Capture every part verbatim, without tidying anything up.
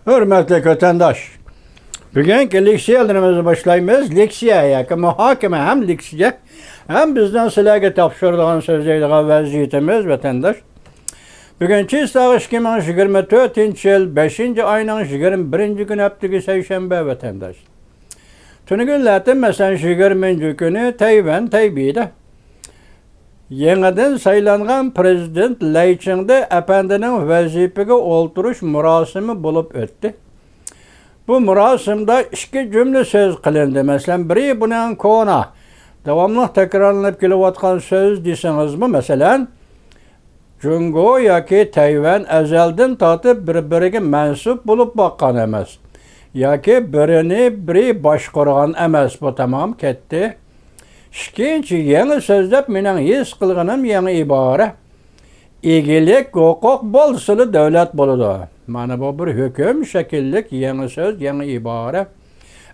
ھۆرمەتلىك ۋەتەنداش، بۈگۈنكى لېكسىيەلىرىمىزنى باشلايمىز. لېكسىيە ياكى مۇھاكىمە ھەم لېكسىيە ھەم بىزنىڭ سىلەرگە تاپشۇرىدىغان، سۆزلەيدىغان ۋەزىپىمىز، ۋەتەنداش. بۈگۈن چىسلاغ ئىككى مىڭ يىگىرمە تۆتىنچى يىل، بەشىنچى ئاينىڭ يىگىرمە بىرىنچى كۈنى، ھەپتىكى سەيشەنبە، ۋەتەنداش. تۈنۈگۈنلەردىن، مەسىلەن، يىگىرمىنچى كۈنى تەيۋەن تەيبېيدە يېڭىدىن سايلانغان پىرېزىدېنت لەي چىڭدې ئەپەندىنىڭ ۋەزىپىگە ئولتۇرۇش مۇراسىمى بولۇپ ئۆتتى. بۇ مۇراسىمدا ئىككى جۈملە سۆز قىلىندى. مەسىلەن، بىرى بۇنىڭ كونا، داۋاملىق تەكرارلىنىپ كېلىۋاتقان سۆز دېسىڭىزمۇ، مەسىلەن، جۇڭگو ياكى تەيۋەن ئەزەلدىن تارتىپ بىر-بىرىگە مەنسۇپ بولۇپ باققان ئەمەس. ياكى بىرىنى بىرى باشقۇرغان ئەمەس. بۇ تامام كەتتى. ئىككىنچى يېڭى سۆز دەپ مېنىڭ ھېس قىلغىنىم يېڭى ئىبارە. ئىگىلىك ھوقۇق بولسىلا دۆلەت بولىدۇ. مانا بۇ بىر ھۆكۈم شەكىللىك يېڭى سۆز، يېڭى ئىبارە.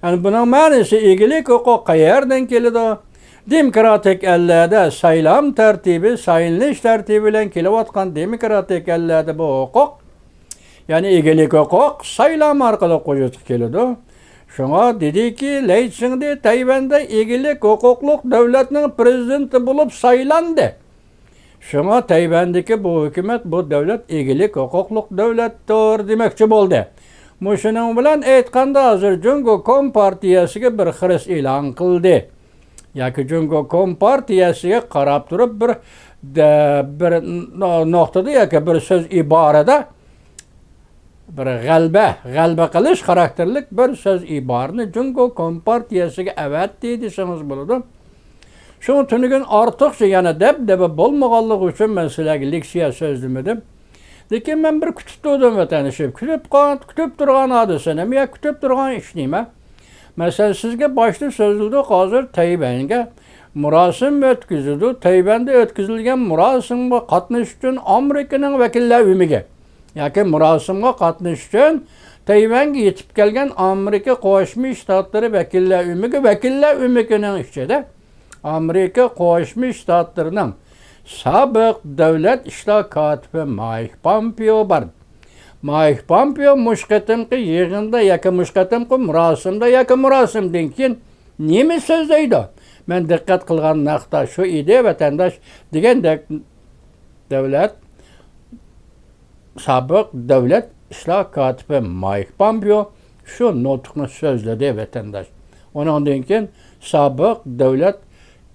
ئەنە بۇنىڭ مەنىسى ئىگىلىك ھوقۇق قەيەردىن كېلىدۇ؟ دېموكراتىك ئەللەردە سايلام تەرتىپى، سايلىنىش تەرتىپى بىلەن كېلىۋاتقان دېموكراتىك ئەللەردە بۇ ھوقۇق، يەنى ئىگىلىك ھوقۇق سايلام ئارقىلىق ۋۇجۇدقا كېلىدۇ. شۇڭا دېدىكى، لەي چىڭدې تەيۋەندە ئىگىلىك ھوقۇقلۇق دۆلەتنىڭ پىرېزىدېنتى بولۇپ سايلاندى. شۇڭا تەيۋەندىكى بۇ ھۆكۈمەت، بۇ دۆلەت ئىگىلىك ھوقۇقلۇق دۆلەتتۇر دېمەكچى بولدى. مۇشۇنىڭ بىلەن ئېيتقاندا، ھازىر جۇڭگو كومپارتىيەسىگە بىر خىرىس ئېلان قىلدى. ياكى جۇڭگو كومپارتىيەسىگە قاراپ تۇرۇپ بىر، دە-، بىر نو-، نۇقتىدا ياكى بىر سۆز ئىبارىدە بىر غەلىبە، غەلىبە قىلىش خاراكتېرلىك بىر سۆز ئىبارىنى جۇڭگو كومپارتىيەسىگە ئەۋەتتى دېسىڭىز بولىدۇ. شۇڭا تۈنۈگۈن ئارتۇقچە يەنە دەبدەبە بولمىغانلىقى ئۈچۈن مەن سىلەرگە لېكسىيە سۆزلىمىدىم. لېكىن مەن بىر كۈتۈپ تۇردۇم، ۋەتەندىشىم. كۈتۈپ قا-، كۈتۈپ تۇرغان ھادىسە نېمە يا كۈتۈپ تۇرغان ئىش نېمە؟ مەسىلەن، سىزگە باشتا سۆزلىدۇق، ھازىر تەيۋەنگە مۇراسىم ئۆتكۈزۈلدى. تەيۋەندە ئۆتكۈزۈلگەن مۇراسىمغا قاتنىشىش ئۈچۈن ئامېرىكىنىڭ ۋەكىللەر ئۆمىكى ياكى مۇراسىمغا قاتنىشىش ئۈچۈن تەيۋەنگە يېتىپ كەلگەن ئامېرىكا قوشما شتاتلىرى ۋەكىللەر ئۆمىكى، ۋەكىللەر ئۆمىكىنىڭ ئىچىدە ئامېرىكا قوشما شتاتلىرىنىڭ سابىق دۆلەت ئىشلار كاتىپى مايك پامپېئو بار. مايك پامپېئو مۇشۇ قېتىمقى يىغىندا ياكى مۇشۇ قېتىمقى مۇراسىمدا ياكى مۇراسىمدىن كېيىن نېمە سۆزلەيدۇ؟ مەن دىققەت قىلغان نۇقتا شۇ ئىدى، ۋەتەنداش، دېگەندەك دۆلەت سابىق دۆلەت ئىشلار كاتىپى مايك پامپېئو شۇ نۇتۇقنى سۆزلىدى، ۋەتەنداش. ئۇنىڭدىن كېيىن سابىق دۆلەت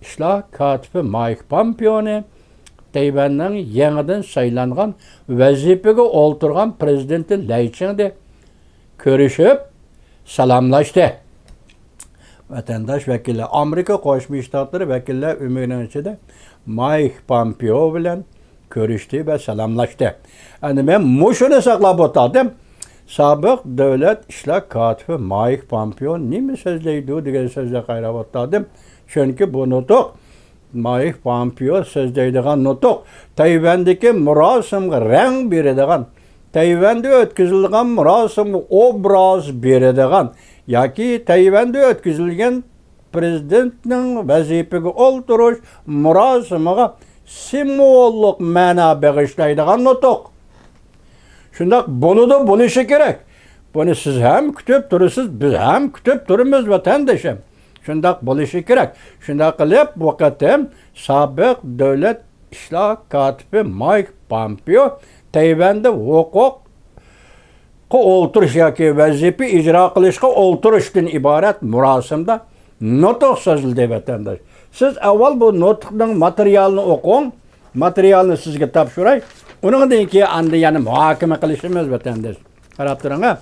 ئىشلار كاتىپى مايك پامپېئونى تەيۋەننىڭ يېڭىدىن سايلانغان، ۋەزىپىگە ئولتۇرغان پىرېزىدېنتى لەي چىڭدې كۆرۈشۈپ سالاملاشتى. ۋەتەنداش ۋەكىللەر، ئامېرىكا قوشما شتاتلىرى ۋەكىللەر ئۆمىكىنىڭ ئىچىدە مايك پامپېئو بىلەن كۆرۈشتى ۋە سالاملاشتى. ئەمدى مەن مۇشۇنى ساقلاپ ئولتۇردۇم. سابىق دۆلەت ئىشلار كاتىپى مايك پامپېئو نېمە سۆزلەيدۇ دېگەن سۆزلەرگە قاراپ ئولتۇردۇم. چۈنكى بۇ نۇتۇق، مايك پامپېئو سۆزلەيدىغان نۇتۇق، تەيۋەندىكى مۇراسىمغا رەڭ بېرىدىغان، تەيۋەندە ئۆتكۈزۈلىدىغان مۇراسىمغا ئوبراز بېرىدىغان ياكى تەيۋەندە ئۆتكۈزۈلگەن پىرېزىدېنتنىڭ ۋەزىپىگە ئولتۇرۇش مۇراسىمىغا سىمۋوللۇق مەنە بېغىشلايدىغان نۇتۇق. شۇنداق بولىدۇ، بولۇشى كېرەك. بۇنى سىز ھەم كۈتۈپ تۇرىسىز، بىز ھەم كۈتۈپ تۇرىمىز، ۋەتەندىشىم. شۇنداق بولۇشى كېرەك. شۇنداق قىلىپ، بۇ قېتىم سابىق دۆلەت ئىشلار كاتىپى مايك پامپېئو تەيۋەندە ھوقۇققا ئولتۇرۇش ياكى ۋەزىپە ئىجرا قىلىشقا ئولتۇرۇشتىن ئىبارەت مۇراسىمدا نۇتۇق سۆزلىدى، ۋەتەنداش. سىز ئاۋۋال بۇ نۇتۇقنىڭ ماتېرىيالىنى ئوقۇڭ. ماتېرىيالنى سىزگە تاپشۇراي. ئۇنىڭدىن كېيىن ئاندىن يەنە مۇھاكىمە قىلىشىمىز، ۋەتەنداش. قاراپ تۇرۇڭ، ھە.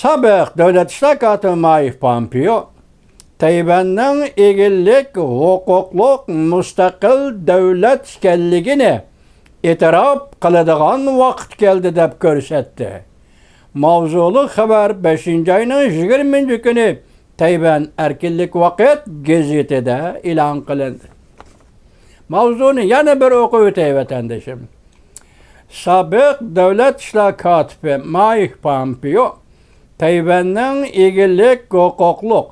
سابىق دۆلەت ئىشلار كاتىپى مايك پامپېئو تەيۋەننىڭ ئىگىلىك ھوقۇقلۇق مۇستەقىل دۆلەت ئىكەنلىكىنى ئېتىراپ قىلىدىغان ۋاقىت كەلدى دەپ كۆرسەتتى. ماۋزۇلۇق خەۋەر بەشىنچى ئاينىڭ يىگىرمىنچى كۈنى تەيۋەن ئەركىنلىك ۋاقىت گېزىتىدە ئېلان قىلىندى. ماۋزۇنى يەنە بىر ئوقۇۋېتەي، ۋەتەندىشىم. سابىق دۆلەت ئىشلار كاتىپى مايك پامپېئو تەيۋەننىڭ ئىگىلىك ھوقۇقلۇق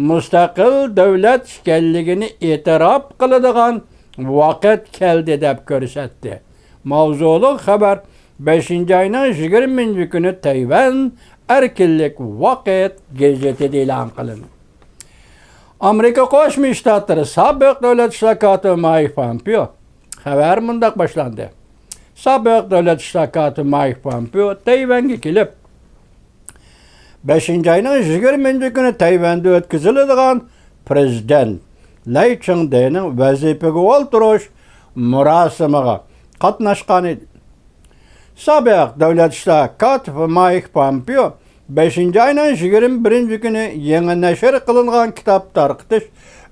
مۇستەقىل دۆلەت ئىكەنلىكىنى ئېتىراپ قىلىدىغان ۋاقىت كەلدى دەپ كۆرسەتتى. ماۋزۇلۇق خەۋەر بەشىنچى ئاينىڭ يىگىرمىنچى كۈنى تەيۋەن ئەركىنلىك ۋاقىت گېزىتىدە ئېلان قىلىندى. ئامېرىكا قوشما شتاتلىرى سابىق دۆلەت ئىشلار كاتىپى مايك پومپېئو. خەۋەر مۇنداق باشلاندى. سابىق دۆلەت ئىشلار كاتىپى مايك پومپېئو تەيۋەنگە كېلىپ، بەشىنچى ئاينىڭ يىگىرمىنچى كۈنى تەيۋەندە ئۆتكۈزۈلىدىغان پىرېزىدېنت لەي چىڭدېنىڭ ۋەزىپىگە ئولتۇرۇش مۇراسىمىغا قاتناشقان ئىدى. سابىق دۆلەت ئىشلار كاتىپى مايك پومپېئو بەشىنچى ئاينىڭ يىگىرمە بىرىنچى كۈنى يېڭى نەشر قىلىنغان كىتاب تارقىتىش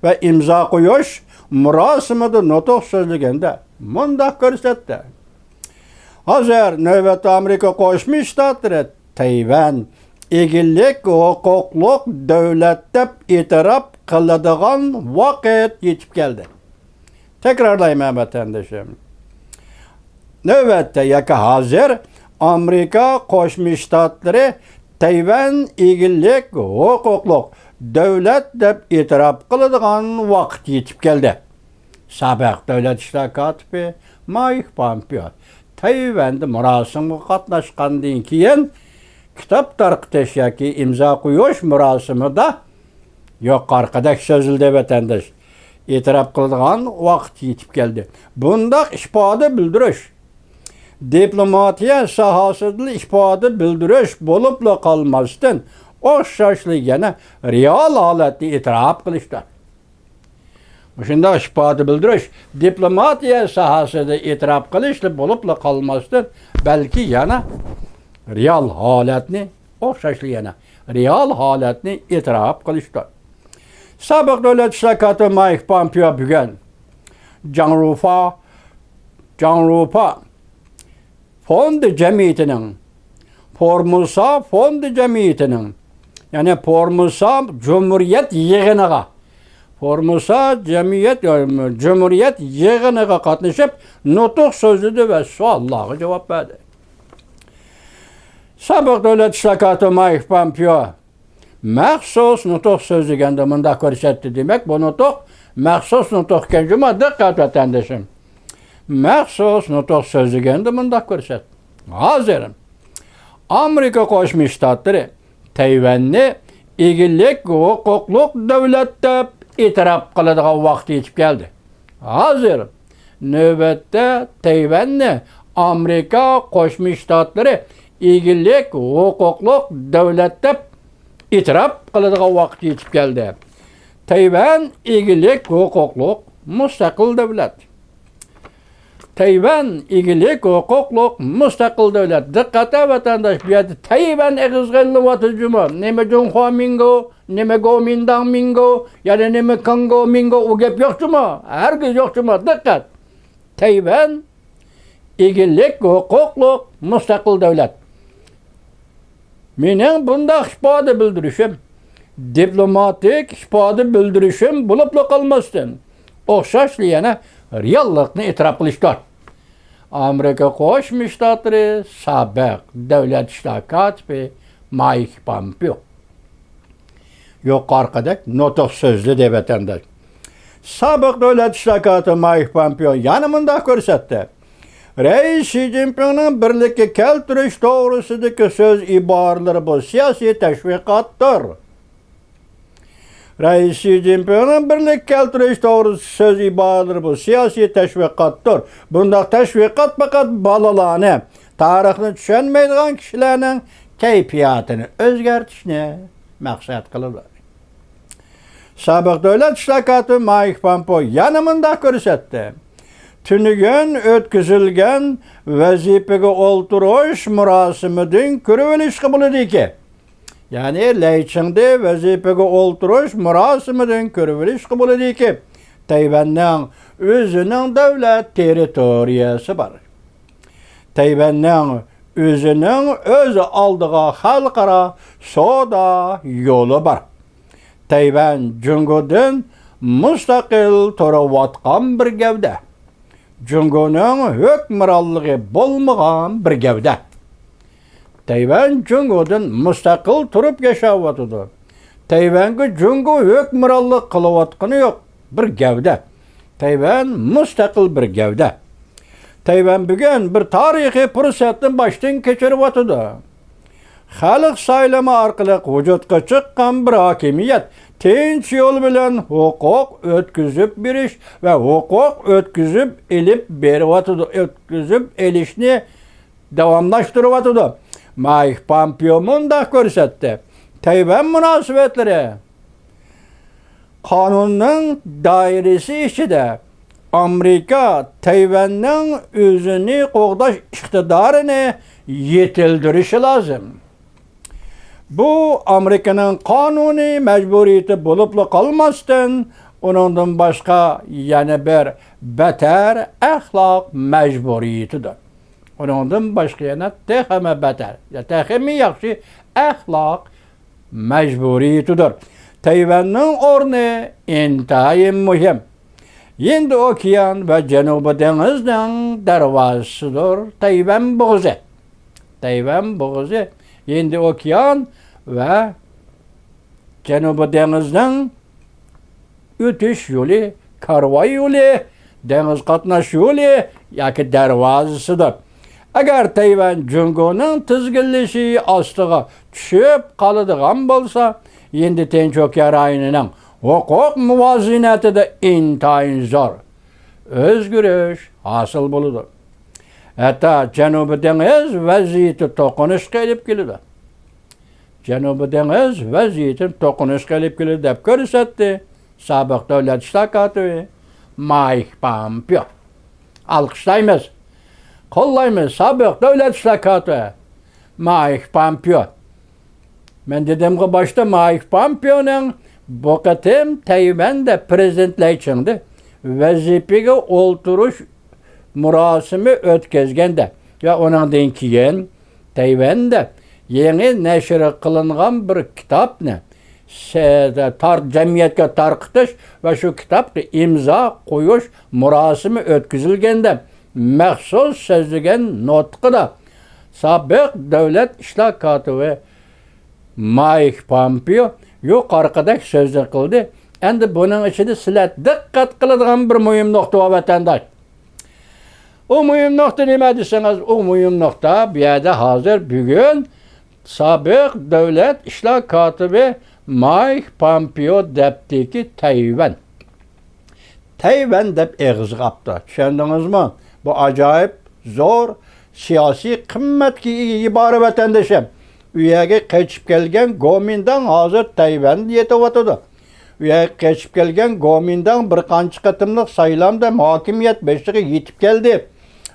ۋە ئىمزا قويۇش مۇراسىمىدا نۇتۇق سۆزلىگەندە مۇنداق كۆرسەتتى. ھازىر نۆۋەتتە ئامېرىكا قوشما شتاتلىرى تەيۋەن ئىگىلىك ھوقۇقلۇق دۆلەت دەپ ئېتىراپ قىلىدىغان ۋاقىت يېتىپ كەلدى. تەكرارلايمەن، ۋەتەندىشىم. نۆۋەتتە ياكى ھازىر ئامېرىكا قوشما شتاتلىرى تەيۋەن ئىگىلىك ھوقۇقلۇق دۆلەت دەپ ئېتىراپ قىلىدىغان ۋاقىت يېتىپ كەلدى. سابىق دۆلەت ئىشلار كاتىپى مايك پومپېئو تەيۋەندە مۇراسىمغا قاتناشقاندىن كېيىن، كىتاب تارقىتىش ياكى ئىمزا قويۇش مۇراسىمىدا يۇقىرىقىدەك سۆزلىدى، ۋەتەنداش. ئېتىراپ قىلىدىغان ۋاقىت يېتىپ كەلدى. بۇنداق ئىپادە بىلدۈرۈش دىپلوماتىيە ساھەسىدىلا ئىپادە بىلدۈرۈش بولۇپلا قالماستىن، ئوخشاشلا يەنە رېئال ھالەتنى ئېتىراپ قىلىشتۇر. مۇشۇنداق ئىپادە بىلدۈرۈش دىپلوماتىيە ساھەسىدە ئېتىراپ قىلىشلا بولۇپلا قالماستىن، بەلكى يەنە رېئال ھالەتنى، ئوخشاشلا يەنە رېئال ھالەتنى ئېتىراپ قىلىشتۇر. سابىق دۆلەت ئىشلار كاتىپى مايك پومپېئو بۈگۈن جاڭرۇفا، جاڭرۇفا فوندى جەمئىيىتىنىڭ، فورموسا فوندى جەمئىيىتىنىڭ، يەنى فورموسا جۇمھۇرىيەت يىغىنىغا، فورموسا جەمئىيەت، جۇمھۇرىيەت يىغىنىغا قاتنىشىپ نۇتۇق سۆزلىدى ۋە سوئاللارغا جاۋاب بەردى. سابىق دۆلەت ئىشلار كاتىپى مايك پومپېئو مەخسۇس نۇتۇق سۆزلىگەندە مۇنداق كۆرسەتتى. دېمەك، بۇ نۇتۇق مەخسۇس نۇتۇق ئىكەن جۇمۇ، دىققەت ۋەتەندىشىم. مەخسۇس نۇتۇق سۆزلىگەندە مۇنداق كۆرسەتتى. ھازىر ئامېرىكا قوشما شتاتلىرى تەيۋەننى ئىگىلىك ھوقۇقلۇق دۆلەت دەپ ئېتىراپ قىلىدىغان ۋاقتى يېتىپ كەلدى. ھازىر نۆۋەتتە تەيۋەننى ئامېرىكا قوشما شتاتلىرى ئىگىلىك ھوقۇقلۇق دۆلەت دەپ ئېتىراپ قىلىدىغان ۋاقىت يېتىپ كەلدى. تەيۋەن ئىگىلىك ھوقۇقلۇق مۇستەقىل دۆلەت. تەيۋەن ئىگىلىك ھوقۇقلۇق مۇستەقىل دۆلەت. دىققەت ۋەتەنداش، بۇ يەردە تەيۋەن ئېغىزغا ئېلىنىۋاتىدۇ جۇمۇ. نېمە جۇڭخۇا مىنگو، نېمە گومىنداڭ مىنگو، يەنى نېمە كاڭگو مىنگو، ئۇ گەپ يوق جۇمۇ. ھەرگىز يوق جۇمۇ. دىققەت. تەيۋەن ئىگىلىك ھوقۇقلۇق مۇستەقىل دۆلەت. مېنىڭ بۇنداق ئىپادە بىلدۈرۈشۈم، دىپلوماتىك ئىپادە بىلدۈرۈشۈم بولۇپلا قالماستىن، ئوخشاشلا يەنە رېئاللىقنى ئېتىراپ قىلىشتۇر. ئامېرىكا قوشما شتاتلىرى سابىق دۆلەت ئىشلار كاتىپى مايك پومپېئو يۇقىرىقىدەك نۇتۇق سۆزلىدى، ۋەتەنداش. سابىق دۆلەت ئىشلار كاتىپى مايك پومپېئو يەنە مۇنداق كۆرسەتتى. رەئىس شى جىنپىڭنىڭ بىرلىككە كەلتۈرۈش توغرىسىدىكى سۆز ئىبارىلىرى بۇ سىياسىي تەشۋىقاتتۇر. رەئىس شى جىنپىڭنىڭ بىرلىككە كەلتۈرۈش توغرىسىدىكى سۆز ئىبارىلىرى بۇ سىياسىي تەشۋىقاتتۇر. بۇنداق تەشۋىقات پەقەت بالىلارنى، تارىخنى چۈشەنمەيدىغان كىشىلەرنىڭ كەيپىياتىنى ئۆزگەرتىشنى مەقسەت قىلىدۇ. سابىق دۆلەت ئىشلار كاتىپى مايك پومپېئو يەنە مۇنداق كۆرسەتتى. تۈنۈگۈن ئۆتكۈزۈلگەن ۋەزىپىگە ئولتۇرۇش مۇراسىمىدىن كۆرۈۋېلىشقا بولىدۇكى، يەنى لەي چىڭدې ۋەزىپىگە ئولتۇرۇش مۇراسىمىدىن كۆرۈۋېلىشقا بولىدۇكى، تەيۋەننىڭ ئۆزىنىڭ دۆلەت تېررىتورىيەسى بار. تەيۋەننىڭ ئۆزىنىڭ ئۆز ئالدىغا خەلقئارا سودا يولى بار. تەيۋەن جۇڭگودىن مۇستەقىل تۇرۇۋاتقان بىر گەۋدە. جۇڭگونىڭ ھۆكۈمرانلىقى بولمىغان بىر گەۋدە. تەيۋەن جۇڭگودىن مۇستەقىل تۇرۇپ ياشاۋاتىدۇ. تەيۋەنگە جۇڭگو ھۆكۈمرانلىق قىلىۋاتقىنى يوق. بىر گەۋدە. تەيۋەن مۇستەقىل بىر گەۋدە. تەيۋەن بۈگۈن بىر تارىخىي پۇرسەتنى باشتىن كەچۈرۈۋاتىدۇ. خەلق سايلىمى ئارقىلىق ۋۇجۇدقا چىققان بىر ھاكىمىيەت تىنچ يول بىلەن ھوقۇق ئۆتكۈزۈپ بېرىش ۋە ھوقۇق ئۆتكۈزۈپ ئېلىپ بېرىۋاتىدۇ، ئۆتكۈزۈپ ئېلىشنى داۋاملاشتۇرۇۋاتىدۇ. مايك پامپېئو مۇنداق كۆرسەتتى: تەيۋەن مۇناسىۋەتلىرى قانۇننىڭ دائىرىسى ئىچىدە ئامېرىكا تەيۋەننىڭ ئۆزىنى قوغداش ئىقتىدارىنى يېتىلدۈرۈشى لازىم. بۇ ئامېرىكىنىڭ قانۇنىي مەجبۇرىيىتى بولۇپلا قالماستىن، ئۇنىڭدىن باشقا يەنە بىر بەتەر ئەخلاق مەجبۇرىيىتىدۇر. ئۇنىڭدىن باشقا يەنە تېخىمۇ بەتەر، يا تېخىمۇ ياخشى ئەخلاق مەجبۇرىيىتىدۇر. تەيۋەننىڭ ئورنى ئىنتايىن مۇھىم. ھىندى ئوكيان ۋە جەنۇبىي دېڭىزنىڭ دەرۋازىسىدۇر تەيۋەن بوغۇزى. تەيۋەن بوغۇزى ھىندى ئوكيان ۋە جەنۇبىي دېڭىزنىڭ ئۆتۈش يولى، كارۋان يولى، دېڭىز قاتناش يولى ياكى دەرۋازىسىدۇر. ئەگەر تەيۋەن جۇڭگونىڭ تىزگىنلىشى ئاستىغا چۈشۈپ قالىدىغان بولسا، ھىندى تىنچ ئوكيان رايونىنىڭ ھوقۇق مۇۋازىنىتىدە ئىنتايىن زور ئۆزگىرىش ھاسىل بولىدۇ. ھەتتا جەنۇبىي دېڭىز ۋەزىيىتى توقۇنۇشقا ئېلىپ كېلىدۇ. جەنۇبىي دېڭىز ۋەزىيىتىنى توقۇنۇشقا ئېلىپ كېلىدۇ، دەپ كۆرسەتتى سابىق دۆلەت ئىشلار كاتىپى مايك پامپېئو. ئالقىشلايمىز، قوللايمىز سابىق دۆلەت ئىشلار كاتىپى مايك پامپېئو. مەن دېدىمغۇ باشتا، مايك پامپېئونىڭ بۇ قېتىم تەيۋەندە پىرېزىدېنت لەي چىڭدە ۋەزىپىگە ئولتۇرۇش مۇراسىمى ئۆتكۈزگەندە ۋە ئۇنىڭدىن كېيىن تەيۋەندە يېڭى نەشر قىلىنغان بىر كىتابنى سە-، تار-، جەمئىيەتكە تارقىتىش ۋە شۇ كىتابقا ئىمزا قويۇش مۇراسىمى ئۆتكۈزۈلگەندە مەخسۇس سۆزلىگەن نۇتقىدا سابىق دۆلەت ئىشلار كاتىپى مايك پامپېئو يۇقىرىقىدەك سۆزنى قىلدى. ئەمدى بۇنىڭ ئىچىدە سىلەر دىققەت قىلىدىغان بىر مۇھىم نۇقتا بار، ۋەتەنداش. ئۇ مۇھىم نۇقتا نېمە دېسىڭىز، ئۇ مۇھىم نۇقتا بۇ يەردە ھازىر بۈگۈن سابىق دۆلەت ئىشلار كاتىپى مايك پامپېئو دەپتىكى تەيۋەن. تەيۋەن دەپ ئېغىزغا ئاپتۇ. چۈشەندىڭىزمۇ؟ بۇ ئاجايىپ زور سىياسىي قىممەتكە ئىگە ئىبارە، ۋەتەندىشىم. ئۇ يەرگە قېچىپ كەلگەن گومىنداڭ ھازىر تەيۋەندە يېتىۋاتىدۇ. ئۇ يەرگە قېچىپ كەلگەن گومىنداڭ بىر قانچە قېتىملىق سايلامدا ھاكىمىيەت بېشىغا يېتىپ كەلدى.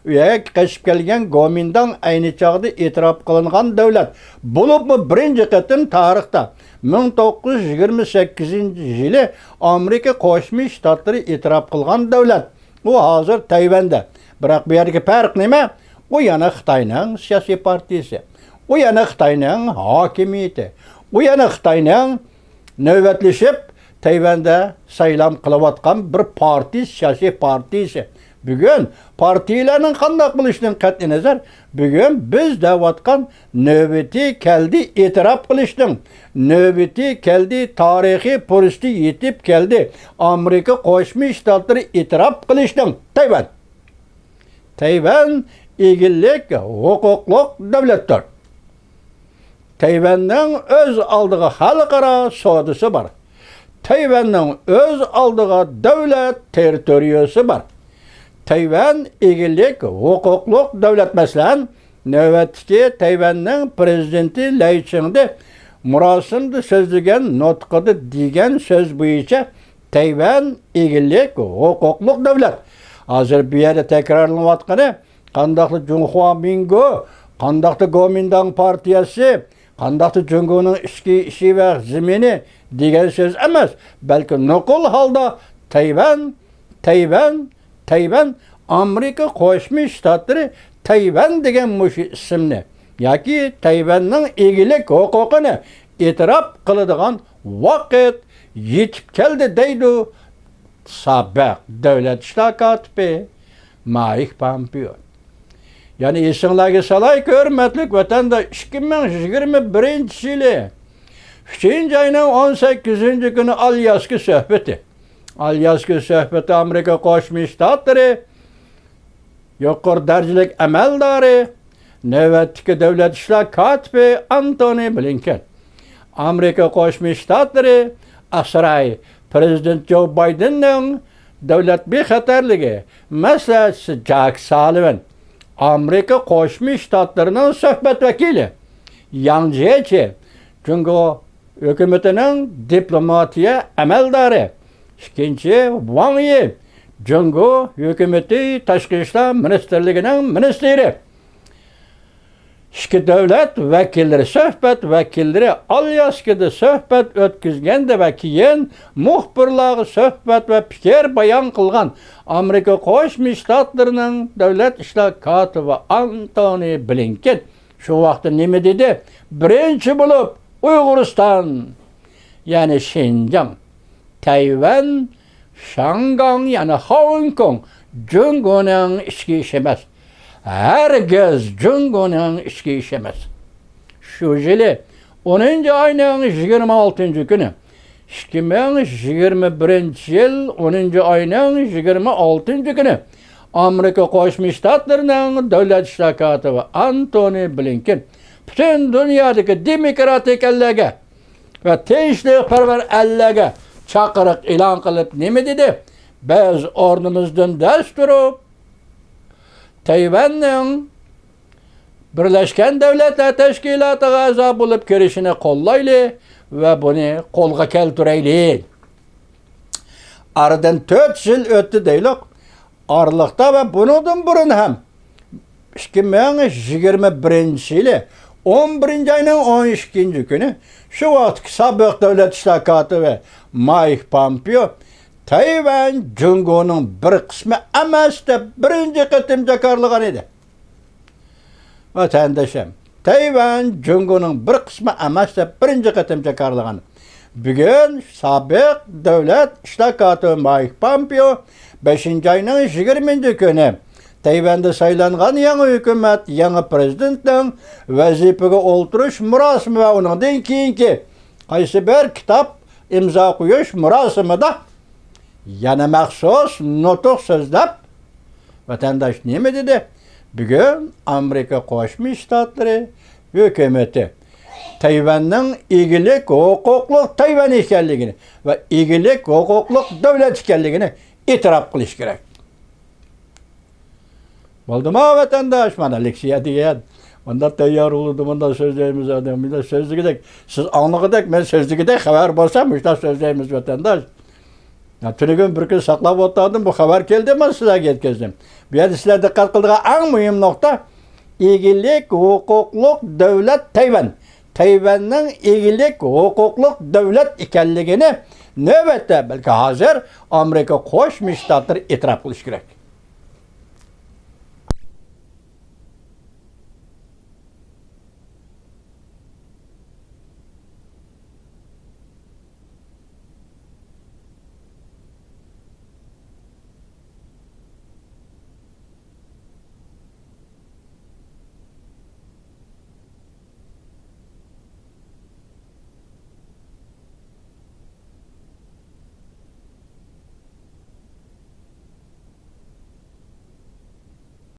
ئۇ يەرگە قېچىپ كەلگەن گومىنداڭ ئەينى چاغدا ئېتىراپ قىلىنغان دۆلەت. بولۇپمۇ بىرىنچى قېتىم تارىختا مىڭ توققۇز يۈز يىگىرمە سەككىزىنچى يىلى ئامېرىكا قوشما شتاتلىرى ئېتىراپ قىلغان دۆلەت. ئۇ ھازىر تەيۋەندە. بىراق بۇ يەردىكى پەرق نېمە؟ ئۇ يەنە خىتاينىڭ سىياسىي پارتىيىسى. ئۇ يەنە خىتاينىڭ ھاكىمىيىتى. ئۇ يەنە خىتاينىڭ نۆۋەتلىشىپ تەيۋەندە سايلام قىلىۋاتقان بىر پارتىيە، سىياسىي پارتىيىسى. بۈگۈن پارتىيىلەرنىڭ قانداق بولۇشىدىن قەتئىينەزەر، بۈگۈن بىز دەۋاتقان نۆۋىتى كەلدى ئېتىراپ قىلىشنىڭ، نۆۋىتى كەلدى، تارىخىي پۇرسىتى يېتىپ كەلدى ئامېرىكا قوشما شتاتلىرى ئېتىراپ قىلىشنىڭ. تەيۋەن، تەيۋەن ئىگىلىك ھوقۇقلۇق دۆلەتتۇر. تەيۋەننىڭ ئۆز ئالدىغا خەلقئارا سودىسى بار. تەيۋەننىڭ ئۆز ئالدىغا دۆلەت تېررىتورىيىسى بار. تەيۋەن ئىگىلىك ھوقۇقلۇق دۆلەت. مەسىلەن، نۆۋەتتىكى تەيۋەننىڭ پىرېزىدېنتى لەي چىڭدې مۇراسىمدا سۆزلىگەن نۇتقىدا دېگەن سۆز بويىچە تەيۋەن ئىگىلىك ھوقۇقلۇق دۆلەت. ھازىر بۇ يەردە تەكرارلىنىۋاتقىنى، قانداقلا جۇڭخۇا مىنگو، قانداقلا گومىنداڭ پارتىيەسى، قانداقلا جۇڭگونىڭ ئىچكى ئىشى ۋە زېمىنى دېگەن سۆز ئەمەس، بەلكى نوقۇل ھالدا تەيۋەن، تەيۋەن، تەيۋەن، ئامېرىكا قوشما شتاتلىرى تەيۋەن دېگەن مۇشۇ ئىسىمنى ياكى تەيۋەننىڭ ئىگىلىك ھوقۇقىنى ئېتىراپ قىلىدىغان ۋاقىت يېتىپ كەلدى، دەيدۇ سابىق دۆلەت ئىشلار كاتىپى مايك پامپېئو. يەنە ئېسىڭلارغا سالاي، ھۆرمەتلىك ۋەتەنداش، ئىككى مىڭ يىگىرمە بىرىنچى يىلى ئۈچىنچى ئاينىڭ ئون سەككىزىنچى كۈنى ئالياسكا سۆھبىتى. ئالياسكا سۆھبىتى ئامېرىكا قوشما شتاتلىرى يۇقىرى دەرىجىلىك ئەمەلدارى، نۆۋەتتىكى دۆلەت ئىشلار كاتىپى ئانتونى بلىنكېن ئامېرىكا قوشما شتاتلىرى ئاسراي پىرېزىدېنت جو بايدېننىڭ دۆلەت بىخەتەرلىكى مەسلىھەتچىسى جاك سالىۋان، ئامېرىكا قوشما شتاتلىرىنىڭ سۆھبەت ۋەكىلى ياڭ جيېچى، جۇڭگو ھۆكۈمىتىنىڭ دىپلوماتىيە ئەمەلدارى، ئىككىنچى ۋاڭ يى، جۇڭگو ھۆكۈمىتى تاشقى ئىشلار مىنىستىرلىكىنىڭ مىنىستىرى. ئىككى دۆلەت ۋەكىللىرى، سۆھبەت ۋەكىللىرى ئالياسكىدا سۆھبەت ئۆتكۈزگەندە ۋە كېيىن مۇخبىرلارغا سۆھبەت ۋە پىكىر بايان قىلغان ئامېرىكا قوشما شتاتلىرىنىڭ دۆلەت ئىشلار كاتىپى ئانتونى بلىنكېن شۇ ۋاقىتتا نېمە دېدى؟ بىرىنچى بولۇپ ئۇيغۇرىستان، يەنى شىنجاڭ، تەيۋەن، شاڭگاڭ، يەنى خوڭكوڭ جۇڭگونىڭ ئىچكى ئىشى ئەمەس. ھەرگىز جۇڭگونىڭ ئىچكى ئىشى ئەمەس. شۇ يىلى ئونىنچى ئاينىڭ يىگىرمە ئالتىنچى كۈنى، ئىككى مىڭ يىگىرمە بىرىنچى يىل ئونىنچى ئاينىڭ يىگىرمە ئالتىنچى كۈنى ئامېرىكا قوشما شتاتلىرىنىڭ دۆلەت ئىشلار كاتىپى ئانتونى بلىنكېن پۈتۈن دۇنيادىكى دېموكراتىك ئەللەرگە ۋە تىنچلىقپەرۋەر ئەللەرگە چاقىرىق ئېلان قىلىپ نېمە دېدى؟ بىز ئورنىمىزدىن دەس تۇرۇپ، تەيۋەننىڭ بىرلەشكەن دۆلەتلەر تەشكىلاتىغا ئەزا بولۇپ كىرىشىنى قوللايلى ۋە بۇنى قولغا كەلتۈرەيلى. ئارىدىن تۆت يىل ئۆتتى دەيلۇق. ئارىلىقتا ۋە بۇنىڭدىن بۇرۇن ھەم ئىككى مىڭ يىگىرمە بىرىنچى يىلى ئون بىرىنچى ئاينىڭ ئون ئىككىنچى كۈنى شۇ ۋاقىتتىكى سابىق دۆلەت ئىشلار كاتىپى مايك پامپېئو تەيۋەن جۇڭگونىڭ بىر قىسمى ئەمەس دەپ بىرىنچى قېتىم جاكارلىغان ئىدى. ۋەتەندىشىم، تەيۋەن جۇڭگونىڭ بىر قىسمى ئەمەس دەپ بىرىنچى قېتىم جاكارلىغان. بۈگۈن سابىق دۆلەت ئىشلار كاتىپى مايك پامپېئو بەشىنچى ئاينىڭ يىگىرمىنچى كۈنى تەيۋەندە سايلانغان يېڭى ھۆكۈمەت، يېڭى پىرېزىدېنتنىڭ ۋەزىپىگە ئولتۇرۇش مۇراسىمى ۋە ئۇنىڭدىن كېيىنكى قايسى بىر كىتاب ئىمزا قويۇش مۇراسىمىدا يەنە مەخسۇس نۇتۇق سۆزلەپ، ۋەتەنداش نېمە دېدى؟ بۈگۈن ئامېرىكا قوشما شتاتلىرى ھۆكۈمىتى تەيۋەننىڭ ئىگىلىك ھوقۇقلۇق تەيۋەن ئىكەنلىكىنى ۋە ئىگىلىك ھوقۇقلۇق دۆلەت ئىكەنلىكىنى ئېتىراپ قىلىش كېرەك. بولدىما ۋەتەنداش، مانا لېكسىيە دېگەن. مۇنداق تەييار بولىدۇ، مۇنداق سۆزلەيمىز، ئادەم، مۇنداق سۆزلىگۈدەك، سىز ئاڭلىغۇدەك، مەن سۆزلىگۈدەك خەۋەر بولسا، مۇشۇنداق سۆزلەيمىز ۋەتەنداش. يا، تۈنۈگۈن بىر كۈن ساقلاپ ئولتۇردۇم، بۇ خەۋەر كەلدى، مەن سىلەرگە يەتكۈزدۈم. بۇ يەردە سىلەر دىققەت قىلىدىغان ئەڭ مۇھىم نۇقتا، ئىگىلىك ھوقۇقلۇق دۆلەت تەيۋەن. تەيۋەننىڭ ئىگىلىك ھوقۇقلۇق دۆلەت ئىكەنلىكىنى نۆۋەتتە، بەلكى ھازىر ئامېرىكا قوشما شتاتلىرى ئېتىراپ قىلىشى كېرەك.